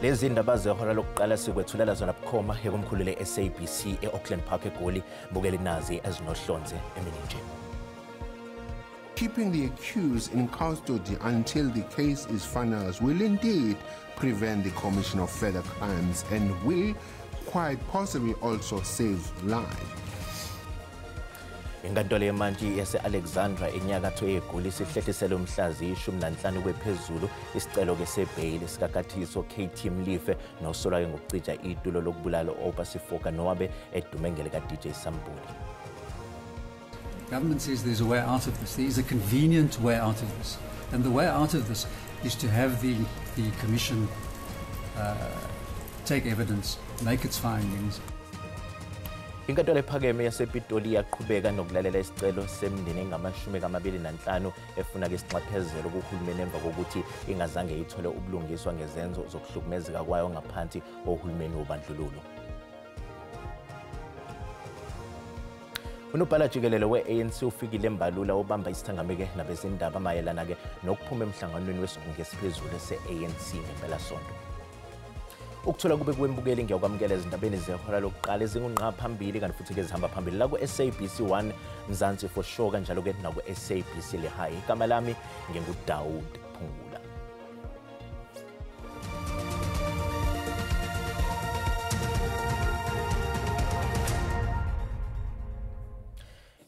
Lezi ndaba zehora lokuqala sikwethulela zona bukhoma ekomkhulu le-SABC e-Auckland Park eGoli. Bukele nazi ezinohlonze emini nje. Keeping the accused in custody until the case is finalized will indeed prevent the commission of further crimes and will quite possibly also save lives. Inkantolo yemantshi yase-Alexandra enyakatho yeGoli sihlehlisele umhla ziyi-15 kwephezulu isicelo-ke sebheyili sikaKatiso KT Mlife nosolwa-ke ngokucija itulo lokubulala u-Oupa Sefoka nowabe edume ngelika-DJ Sumbody. Government says there's a way out of this. There is a convenient way out of this. And the way out of this is to have the commission take evidence, make its findings. Inkantolo ephakeme yasePitoli iyaqhubeka nokulalela isicelo semindeni engama-25 efuna-ke isinxephezelo kuhulumeni emva kokuthi ingazange ithole ubulungiswa ngezenzo zokuhlukumezeka kwayo ngaphansi kohulumeni wobandlululo. Unobhala jikelele we-ANC uFikile Mbalula ubamba isithangameke nabezindaba mayelana-ke nokuphuma emhlanganweni wesigungu esiphezulu se-ANC ngempelasonto. Ukuthola kube kwembukeli ngiyakwamukela ezindabeni zehora lokuqala ezingungqa phambili kanti futhi ke zihamba phambili la ku-SABC 1 Mzansi for sure, kanjalo ke naku-SABC Lehae. Igama lami nginguDawood Phungula.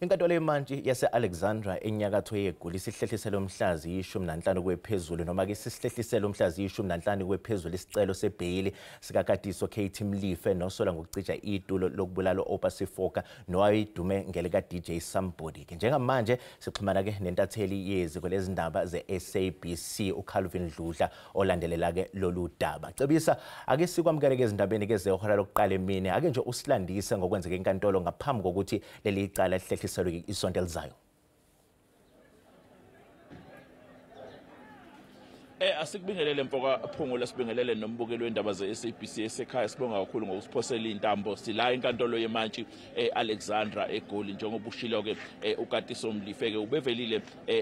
Inkantolo yemantshi yase-Alexandra enyakatho yeGoli isihlehlisele umhla ziyi-15 kwephezulu noma-ke sisihlehlisele umhla ziyi-15 kwephezulu isicelo sebheyili sikaKatiso KT Mlife nosolwa ngokucija itulo lokubulala u-Oupa Sefoka nowayedume ngelika-DJ Sumbody. Njengamanje sixhumana-ke nentatheli yeziko lezindaba ze-SABC uCalvin Dludla olandelela-ke lolu daba. Cebisa, ake sikwamukele-ke ezindabeni-ke zehora lokuqala emini. Ake nje usilandise ngokwenzeka enkantolo ngaphambi kokuthi leli cala lihlehliselwe isonto elizayo. Asikubingelele mfoka Phungula, sibingelele nombukeli wendaba ze-SABC esekhaya. Sibonga kakhulu ngokusiphosela intambo. Sila inkantolo yemantshi e-Alexandra eGoli. Njengoba ushilo-ke uKatiso Mlife-ke ubevelile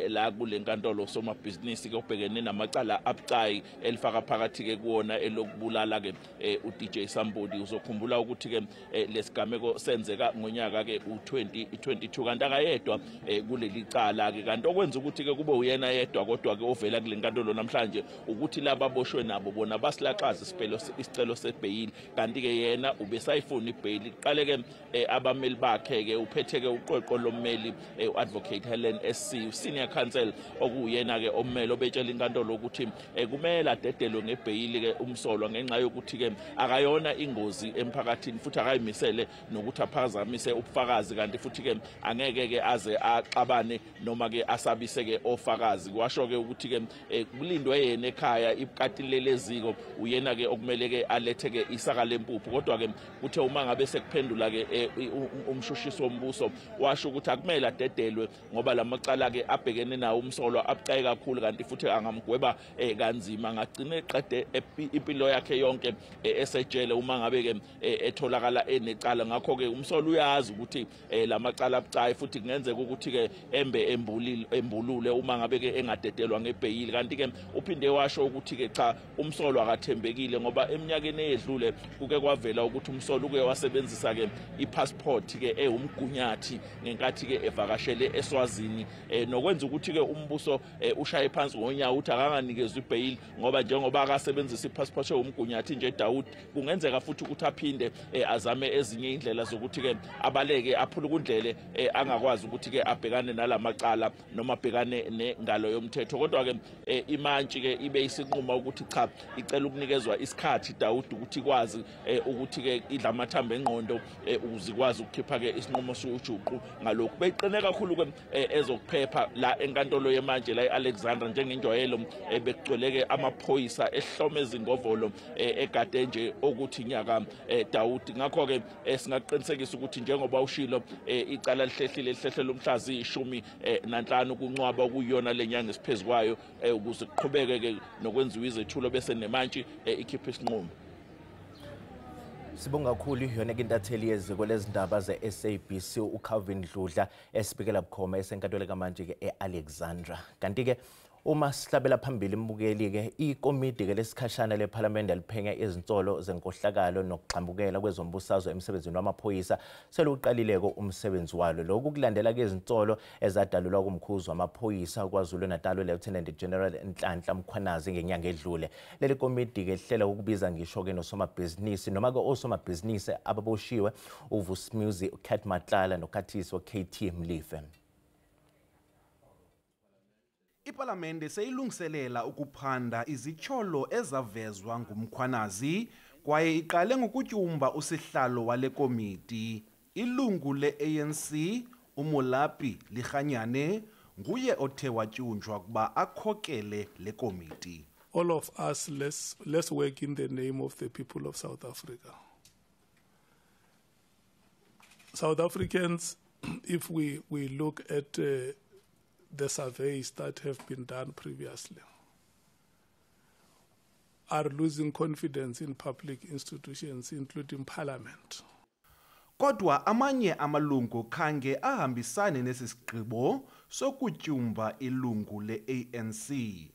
la kule nkantolo somabhizinisi-ke obhekene namacala abucayi elifaka phakathi-ke kuwona elokubulala-ke u-DJ Sumbody. Uzokhumbula ukuthi-ke lesigameko senzeka ngonyaka-ke u-2022, kanti akayedwa kuleli cala-ke. Kanti okwenza ukuthi-ke kube uyena yedwa kodwa-ke ovela kule nkantolo namhlanje ukuthi laba boshwe nabo bona basilaxaza isicelo sebheyili, kanti-ke yena ubesayifuna ibheyili. Kuqale-ke abameli bakhe-ke uphethe-ke uqweqo lommeli u-Advocate Helen SC, senior counsel okuwuyena-ke ommeli obetshela inkantolo ukuthi kumele adedelwe ngebheyili-ke umsolwa ngenxa yokuthi-ke akayona ingozi emphakathini futhi akayimisele nokuthi aphazamise ubufakazi, kanti futhi-ke angeke-ke aze axabane noma-ke asabise-ke ofakazi. Kwasho-ke ukuthi-ke kulindwe yena ekhaya ibukati leleziko, uyena ke okumele ke alethe ke isaka lempuphu. Kodwa ke kuthe uma ngabe sekuphendula ke umshushisi wombuso washo ukuthi akumele adedelwe ngoba lamacala ke abhekene nawo umsolwa abucayi kakhulu, kanti futhi angamgweba kanzima, ngagcine eqede impilo yakhe yonke esejele uma ngabe ke etholakala enecala. Ngakho ke umsolwa uyazi ukuthi lamacala abucayi futhi kungenzeka ukuthi ke embe embulule uma ngabe ke engadedelwa ngebheyili. Kanti ke uphinde washo ukuthi ke cha, umsolwa akathembekile ngoba eminyakeni eyedlule kuke kwavela ukuthi umsolwa uke wasebenzisa ke ipassport ke ewumgunyathi ngenkathi ke evakashele eSwazini, nokwenza ukuthi ke umbuso ushaye phansi ngonyawo ukuthi akanganikezwa ibheyili ngoba njengoba akasebenzisa ipassport ewumgunyathi nje Dawood, kungenzeka futhi ukuthi aphinde azame ezinye indlela zokuthi ke abaleke aphulukundlele angakwazi ukuthi ke abhekane nalamacala noma abhekane nengalo yomthetho. Kodwa ke imantshi ke ibe isinquma ukuthi cha, icela ukunikezwa isikhathi Dawood ukuthi ikwazi ukuthi ke idla amathambo engqondo ukuze ikwazi ukukhipha ke isinqumo sojuqu ngalokhu. Beqine kakhulu ke ezokuphepha la enkantolo yemantshi la eAlexandra njengenjwayelo, bekugcwele ke amaphoyisa ehlome izingovolo egade nje ukuthi nyaka Dawood. Ngakho ke singaqinisekisa ukuthi njengoba ushilo icala lihlehlile lihlehlele umhla ziyi-15 kuNcwaba okuyiyona lenyanga esiphezulu kwayo ukuze kuqhubeke ke nokwenziwa izethulo bese nemantshi ikhipha isinqumo. Sibonga kakhulu yona ke intatheli yeziko lezindaba ze-SABC uCalvin Dludla esibikela bukhoma esenkantolo kamantshi ke e-Alexandra. Kanti ke Uma sihlabela phambili imbukeli-ke, ikomidi-ke lesikhashana lephalamende liphenya izinsolo zenkohlakalo nokugxambukela kwezombusazwe emsebenzini wamaphoyisa seluqalile-ke umsebenzi walo. Lokhu kulandela-ke izinsolo ezadalulwa kumkhuzi wamaphoyisa KwaZulu-Natal uLieutenant General Nhlanhla Mkhwanazi ngenyanga edlule. Leli komidi-ke lihlela ukubiza ngisho-ke nosomabhizinisi noma-ke osomabhizinisi ababoshiwe uVusimuzi Cat Matlala noKhathiso KT Mlife. Ipalamende seyilungiselela ukuphanda izityholo ezavezwa nguMkhwanazi kwaye iqale ngokutyumba usihlalo wale komiti. Ilungu le-ANC uMolapi Lekganyane nguye othe watyunjwa ukuba akhokele le komiti. All of us, let's work in the name of the people of South Africa. South Africans, if we look at the surveys that have been done previously, are losing confidence in public institutions, including parliament. Kodwa amanye amalungu khange ahambisane nesi sigqibo sokutyumba ilungu le-ANC.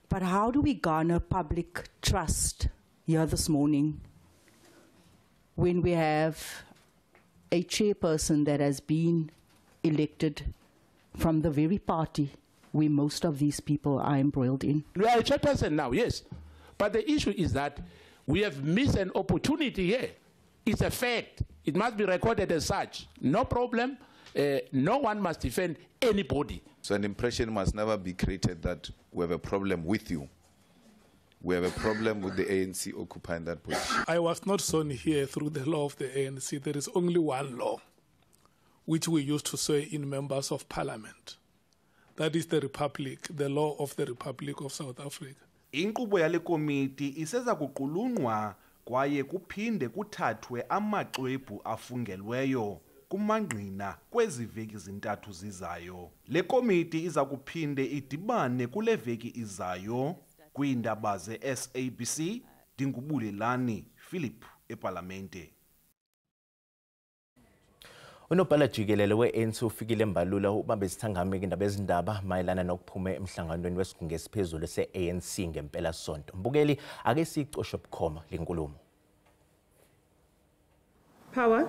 But how do we garner public trust here this morning when we have a chairperson that has been elected from the very party where most of these people are embroiled in? We are a chairperson now, yes. But the issue is that we have missed an opportunity here. It's a fact. It must be recorded as such. No problem. No one must defend anybody. So an impression must never be created that we have a problem with you. We have a problem with the ANC occupying that position. I was not sworn here through the law of the ANC. There is only one law, which we used to say in members of parliament. That is the Republic, the law of the Republic of South Africa. Inkqubo yale komiti iseza kuqulunqwa kwaye kuphinde kuthathwe amaxwebhu afungelweyo kumangqina kwezi veki zintathu zizayo. Le komiti iza kuphinde idibane kule veki izayo. Kwiindaba ze-SABC, ndinguBulelani Philip epalamente. Unobhala jikelele we-ANC uFikile Mbalula ubambe isithangami indaba ezindaba mayelana nokuphume emhlanganweni wesigungu esiphezulu se-ANC ngempelasonto. Mbukeli, ake siyicoshe bukhoma le nkulumo. Power.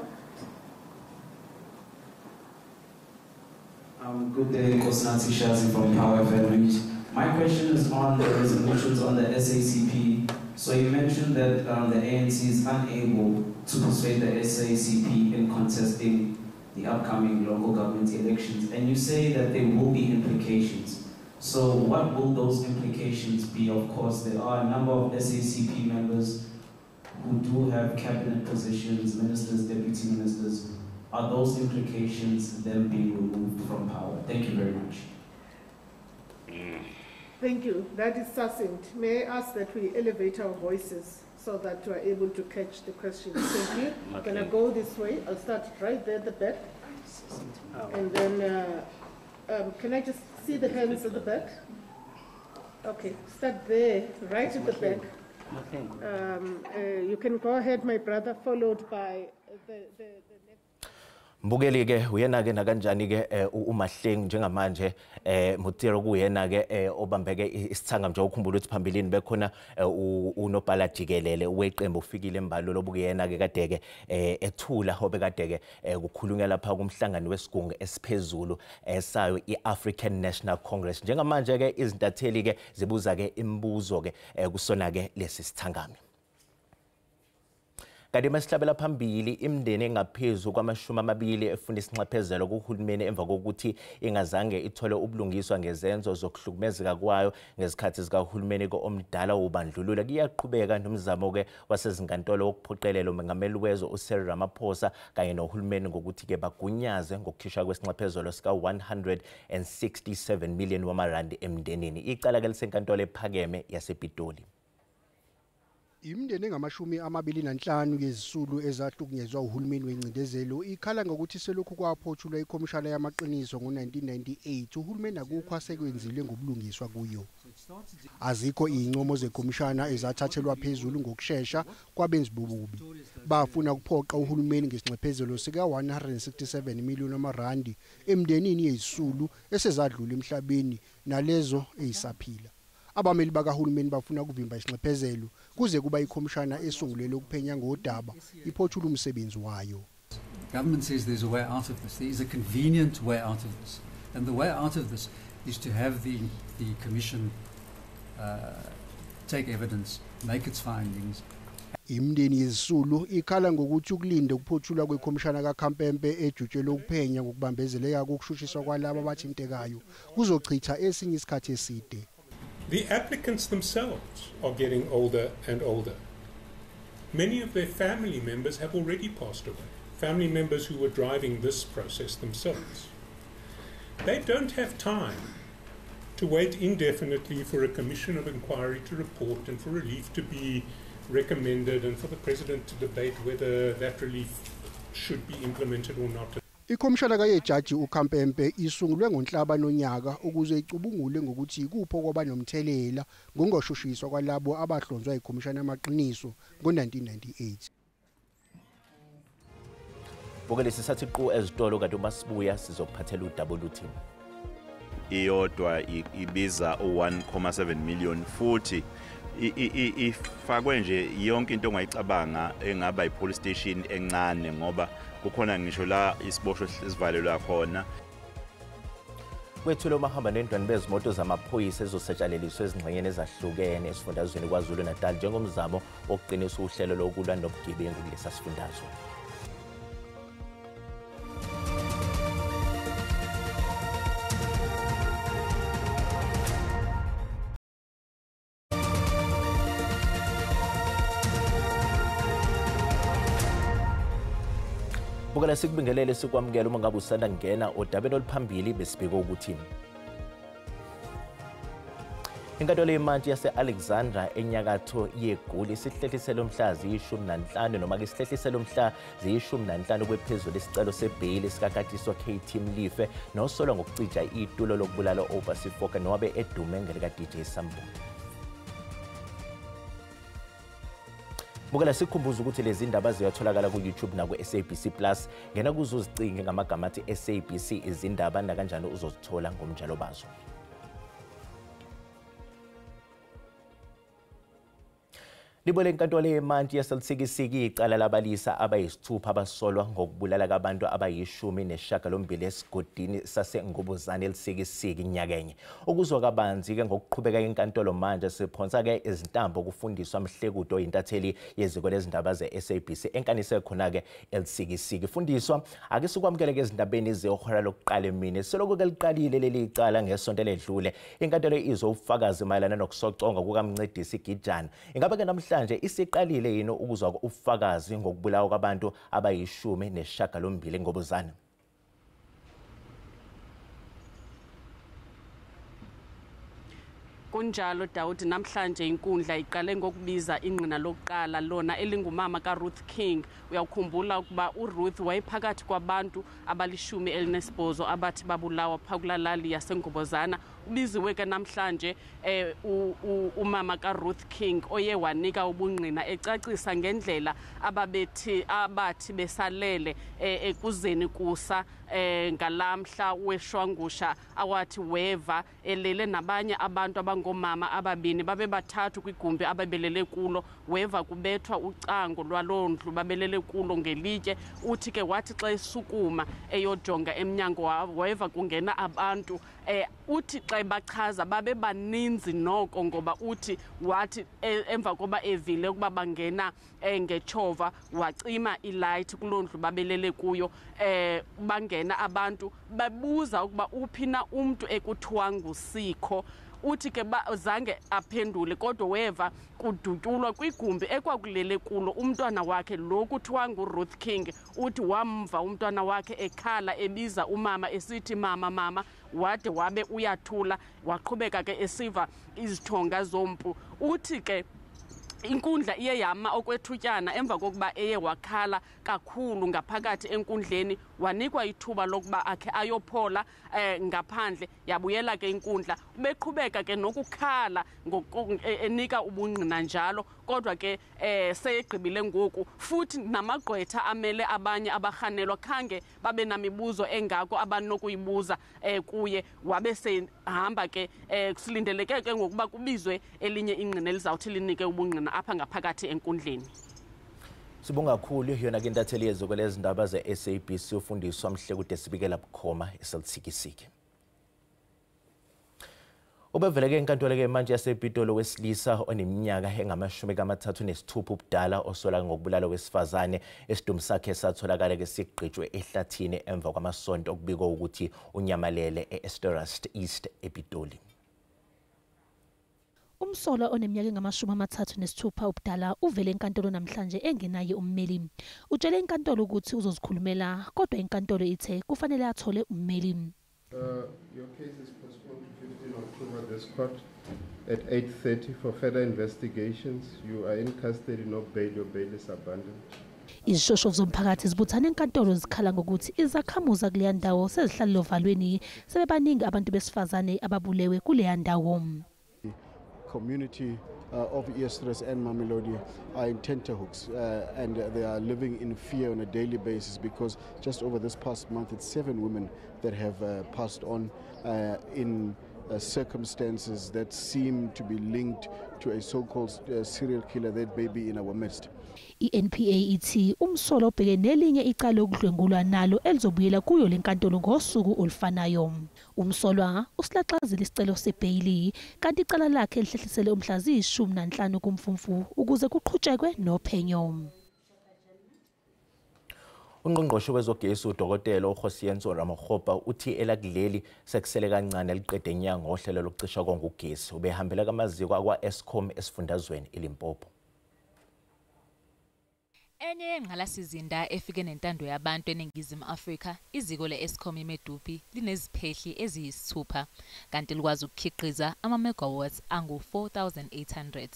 Good day, Nkosinathi Shazi from Power FM News. My question is on the resolutions on the SACP. So you mentioned that the ANC is unable to persuade the SACP in contesting the upcoming local government elections, and you say that there will be implications. So what will those implications be? Of course, there are a number of SACP members who do have cabinet positions, ministers, deputy ministers. Are those implications them being removed from power? Thank you very much. Thank you. That is succinct. May I ask that we elevate our voices so that you are able to catch the question? Thank you. I'm going to go this way. I'll start right there at the back. And then, can I just see the hands at the back? Okay, start there, right at the back. You can go ahead, my brother, followed by the next. Mbukeli ke uyena ke nakanjani ke uMahleng njengamanje Mutiro kuyena ke obambeke isithanga nje ukhumbula ukuthi phambilini bekhona unobhala jikelele weqembu uFikile Mbalula obukuyena ke kade ke ethula obekade ke kukhulunywa lapha kumhlangano wesigungu esiphezulu sayo iAfrican National Congress. Njengamanje ke izintatheli ke zibuza ke imibuzo ke kusona ke lesi sithangami. Kanti masihlabela phambili imindeni engaphezulu kwama-20 efuna isinxephezelo kuhulumeni emva kokuthi ingazange ithole ubulungiswa ngezenzo zokuhlukumezeka kwayo ngezikhathi zikahulumeni omdala wobandlululo. Kuyaqhubeka nomzamo ke wasezinkantolo wokuphoqelela umengameli wezwe uCyril Ramaphosa kanye nohulumeni ngokuthi ke bagunyaze ngokukhishwa kwesinxephezelo sika 167 million wamarandi emndenini. Icala ke lisenkantolo ephakeme yasePitoli. Imindeni engama-25 yezisulu ezahlukunyezwa uhulumeni wencindezelo ikhala ngokuthi selokhu kwaphothulwa ikhomishana yamaqiniso ngo-1998 uhulumeni akukho asekwenzile ngobulungiswa kuyo. Azikho izincomo zekhomishana ezathathelwa phezulu ngokushesha kwabenzi bobubi. Bafuna ukuphoqa uhulumeni ngesinxephezelo sika 167 million amarandi emndenini yezisulu esezadlula emhlabeni nalezo ezisaphila. Abameli bakahulumeni bafuna ukuvimba isinxephezelo kuze kuba ikhomishana esungulele ukuphenya ngodaba iphothula umsebenzi wayo. Government says there's a way out of this. There is a convenient way out of this. And the way out of this is to have the commission take evidence, make its findings. Imindeni yezisulu ikhala ngokuthi ukulinda ukuphothulwa kwekhomishana kaKhampempe ejutshelwe ukuphenya ngokubambezeleka kokushushiswa kwalabo abathintekayo kuzochitha esinye isikhathi eside. The applicants themselves are getting older and older. Many of their family members have already passed away, family members who were driving this process themselves. They don't have time to wait indefinitely for a commission of inquiry to report and for relief to be recommended and for the president to debate whether that relief should be implemented or not. Ikhomishana kayejaji uKhampempe isungulwe ngoNhlaba nonyaka ukuze icubungule ngokuthi ikupho kwaba nomthelela ngokungoshushiswa kwalabo abahlonzwa ikhomishana yamaqiniso ngo-1998. Bukele sisathi qu ezitolo kanti uma sibuya sizokuphathela udaba oluthi iyodwa ibiza u-1.7 million futhi ifakwe nje yonke into ongayicabanga engaba i-police station encane ngoba kukhona ngisho la isiboshwa esivalelwa khona. Kwethulwe omahamba nendlwane bezimoto zamaphoyisa ezosatshaleliswa ezingxenyeni ezahlukene esifundazweni KwaZulu-Natal njengomzamo wokuqinisa uhlelo lokulwa nobugebengu kulesa sifundazwe. Bukela sikubingelele sikwamukela uma ngabe usanda kungena odabeni oluphambili besibheke ukuthi inkantolo yemantshi yase-Alexandra enyakatho yeGoli isihlehlisele umhla ziyi-15 noma ke isihlehlisele umhla ziyi-15 kwephezulu isicelo sebheyili sikaKatiso KT Mlife nosolwa ngokucija itulo lokubulala Oupa Sefoka nowabe edume ngelika-DJ Sambo. Bukela sikhumbuza ukuthi lezi ndaba ziyatholakala ku-YouTube naku-SABC Plus. Ngena kuzo uzicinge ngamagama athi SABC izindaba nakanjani uzozithola ngomnjalo bazo. Libole inkantolo yemantshi yaseLusikisiki icala labalisa abayisithupha abasolwa ngokubulala kwabantu abayi-18 esigodini saseNgobozane eLusikisiki nyakenye. Ukuzwa kabanzi ke ngokuqhubeka inkantolo manje siphonsa ke izintambo kufundiswa Mhlekude oyintatheli yeziko lezindaba ze-SABC enkanise khona ke eLusikisiki. Fundiswa, ake sikwamukele ke ezindabeni zehora lokuqala emini. Selokhu ke liqalile leli icala ngesonto eledlule. Inkantolo izofakazi mayelana nokusoconga kukaMncedisi Gijana. Ingabe ke namhlanje isiqalile yini ukuzwa ufakazi ngokubulawa kwabantu abayi-18 eNgobozane? Kunjalo Daudi, namhlanje inkundla iqale ngokubiza ingqina lokuqala lona elingumama kaRuth King. Uyawukhumbula ukuba uRuth wayephakathi kwabantu abali-18 abathi babulawa phaa kulaa lali yaseNgobozana. Ubiziwe ke namhlanje umama kaRuth King oye wanika ubungqina ecacisa ngendlela abathi besalele ekuzeni kusa ngalamhla weshwangusha awathi weva elele nabanye abantu abangomama ababini babe bathathu kwigumbi ababelele kulo. Weva kubethwa ucango lwaloo ndlu babelele kulo ngelitye. Uthi ke wathi xa esukuma eyojonga emnyango weva kungena abantu. Uthi xa bachaza babe baninzi noko ngoba uthi wathi emva koba evile ukuba bangena ngetshova wacima ilayithi kuloo ndlu babelele kuyo. Bangena abantu babuza ukuba uphi na umntu ekuthiwa nguSikho. Uthi ke zange aphendule kodwa weva kudutyulwa kwigumbi ekwakulele kulo umntwana wakhe lo kuthiwa nguRuth King. Uthi wamva umntwana wakhe ekhala ebiza umama esithi mama mama, wade wabe uyathula waqhubeka ke esiva izithonga zompu. Uthi ke Inkundla iye yama okwethutyana emva kokuba eye wakhala kakhulu ngaphakathi enkundleni, wanikwa ithuba lokuba akhe ayophola ngaphandle. Yabuyela ke inkundla, ubeqhubeka ke nokukhala enika ubungqina njalo, kodwa ke seyegqibile ngoku. Futhi namagqwetha amele abanye abarhanelwa khange babe namibuzo engako abanokuyibuza kuye, wabe sehamba ke. Silindeleke ke ngokuba kubizwe elinye ingqina elizawuthi linike ubungqina apha ngaphakathi enkundleni. Sibonga kakhulu yona ke intatheli yeziko lezindaba ze-SABC ufundiswa Mhlekude sibikela bukhoma eSeltikisiki. Ubeveleke enkantolo ke manje yasePitoli wesilisa oneminyaka engama-36 ubudala osola ngokubulala wesifazane esidumbu sakhe satholakala ke sigqitshwe ehlathini emva kwamasonto okubikwa ukuthi unyamalele e-Eersterust East ePitoli. Umsolwa oneminyaka engama-36 ubudala uvele enkantolo namhlanje engenaye ummeli. Utshele inkantolo ukuthi uzozikhulumela, kodwa inkantolo ithe kufanele athole ummeli. Your case is postponed to 15 October this court at 8:30 for further investigations. You are in custody, no bail, your bail is abandoned. Izishoshovu zomphakathi zibuthane enkantolo zikhala ngokuthi izakhamuzi kuleya ndawo sezihlalele ovalweni, sebebaningi abantu besifazane ababulewe kuleya ndawo. Community of Eersterust and Mamelodi are in tenterhooks and they are living in fear on a daily basis because just over this past month it's 7 women that have passed on in circumstances that seem to be linked to a so-called serial killer that may be in our midst. I-NPA ithi umsolwa obheke nelinye icala lokudlwengulwa nalo elizobuyela kuyo lenkantolo ngosuku olufanayo. Umsolwa usilaxazile isicelo sebheyili kanti icala lakhe lihlehlisele umhla ziyi-15 kuMfumfu ukuze kuqhutshekwe nophenyo. Ungqongqoshe wezogesi uDokotela uKgosientsho Ramokgopa uthi elakuleli sekusele kancane liqede inyanga ngohlelo lokucisha konke ugesi. Ubehambela kamaziko akwa-Eskom esifundazweni iLimpopo. Enye yengqalasizinda efike nentando yabantu eNingizimu Afrika, iziko le-Eskom iMedupi lineziphehli eziyisithupha kanti likwazi ukukhiqiza ama-megawatts angu-4800.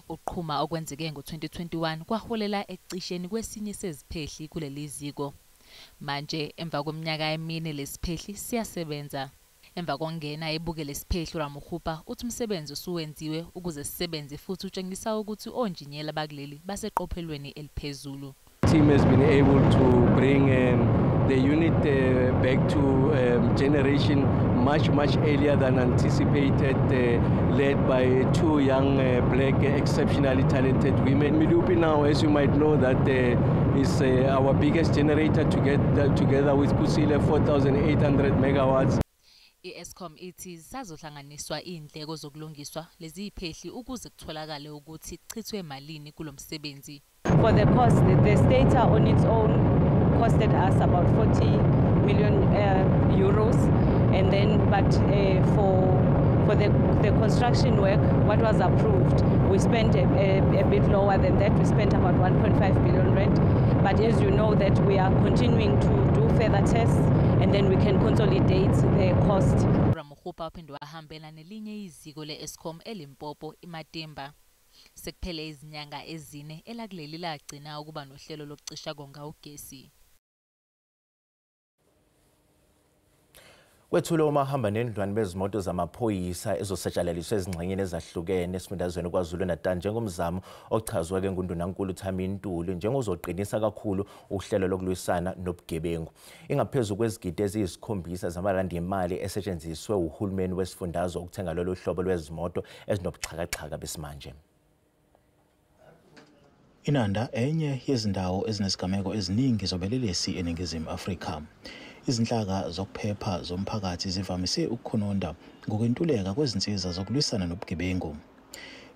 Uqhuma okwenzeke ngo-2021 kwaholela ekucisheni kwesinye seziphehli kuleli ziko. Manje emva kweminyaka emine lesiphehli siyasebenza. Emva kokungena ebuke lesiphehli uRamokgopa uthi umsebenzi usuwenziwe ukuze sisebenze futhi utshengisa ukuthi onjiniyela bakuleli baseqophelweni eliphezulu. Team has been able to bring the unit back to generation much earlier than anticipated, led by 2 young black exceptionally talented women. Medupi now, as you might know, that is our biggest generator together with Kusile, 4,800 megawatts. I-Eskom ithi zisazohlanganiswa iy'ndleko zokulungiswa lezi yiphehli ukuze kutholakale ukuthi kuchithwe malini kulo msebenzi. For the cost, the stator on its own costed us about 40 million euros, and then but for the construction work, what was approved, we spent a bit lower than that. We spent about 1.5 billion rand. But as you know, that we are continuing to do further tests, and then we can consolidate the cost. Ramokgopa uphinde wahambela nelinye iziko le-Eskom eLimpopo iMatimba. Sekuphele izinyanga ezine elakuleli lagcina ukuba nohlelo lokucisha konga ugesi. Kwethulwe umahamba nendlwane bezimoto zamaphoyisa ezosatshalaliswa ezingxenyeni ezahlukene esifundazweni KwaZulu-Natal njengomzamo ochazwe-ke nguNdunankulu Thami Ntuli njengozoqinisa kakhulu uhlelo lokulwisana nobugebengu. Ingaphezu kwezigidi eziyi-7 zamarandi imali esetshenziswe uhulumeni wesifundazwe ukuthenga lolu hlobo lwezimoto ezinobuxhakaxhaka besimanje. Inanda enye yezindawo ezinezigameko eziningi zobelelesi eNingizimu Afrika. Izinhlaka zokuphepha zomphakathi zivamise ukukhononda ngokwentuleka kwezinsiza zokulwisana nobugebengu.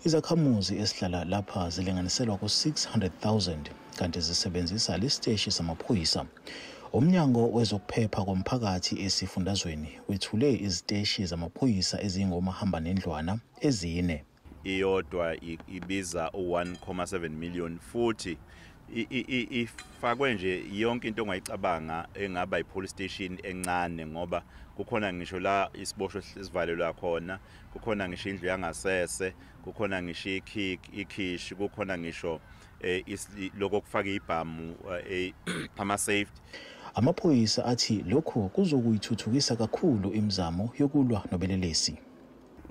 Izakhamuzi esihlala lapha zilinganiselwa ku-600,000 kanti zisebenzisa lesiteshi samaphoyisa. Umnyango wezokuphepha komphakathi esifundazweni wethule iziteshi zamaphoyisa ezingomahambanendlwana ezine. Iyodwa ibiza u-1.7 million futhi Ifakwe nje yonke into ongayicabanga engaba i-police station encane, ngoba kukhona ngisho la isiboshwe esivalelwa khona, kukhona ngisho indlu yangasese, kukhona ngisho ikhishi, kukhona ngisho lokho kufaka ibhamu, ama-safety. Amaphoyisa athi lokhu kuzokuyithuthukisa kakhulu imizamo yokulwa nobelelesi.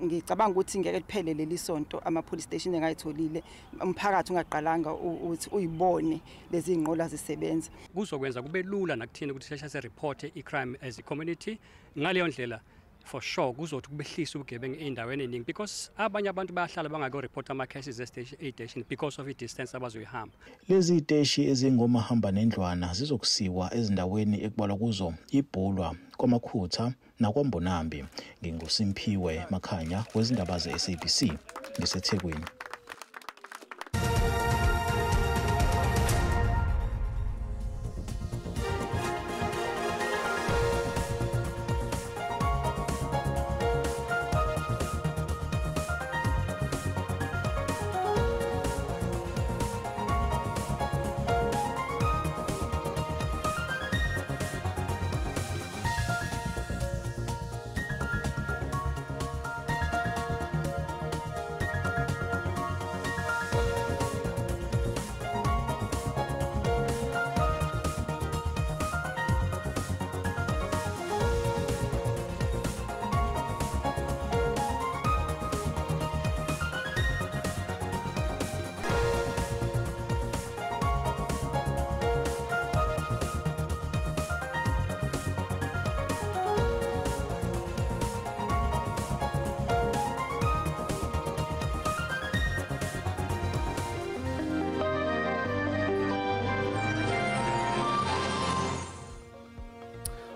Ngicabanga ukuthi ngeke liphele leli sonto ama-police station engayitholile, umphakathi ungaqalanga ukuthi uyibone lezi iy'nqola zisebenza. Kuzokwenza kube lula nakuthina ukuthi sisheshe si-report i-crime as a community. Ngaleyo ndlela for sure kuzothi kubehlisa ubugebengu ey'ndaweni ey'ningi, because abanye abantu bayahlala bangako-report ama-cases ey'teshini because of i-distance abazoyihamba. Lezi ziteshi ezingomahamba nendlwana zizokusiwa ezindaweni ekubalwa kuzo iBhulwa, KwaMakhutha nakwaMbonambi. NginguSimphiwe Makhanya wezindaba ze-SABC ngiseThekwini.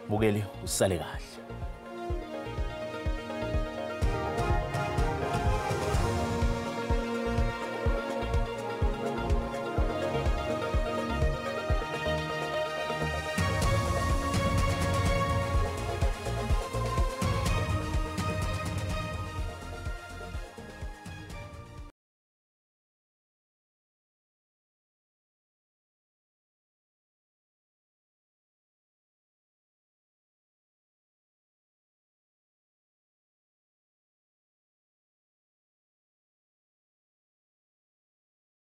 Mbukeli, usale kahle.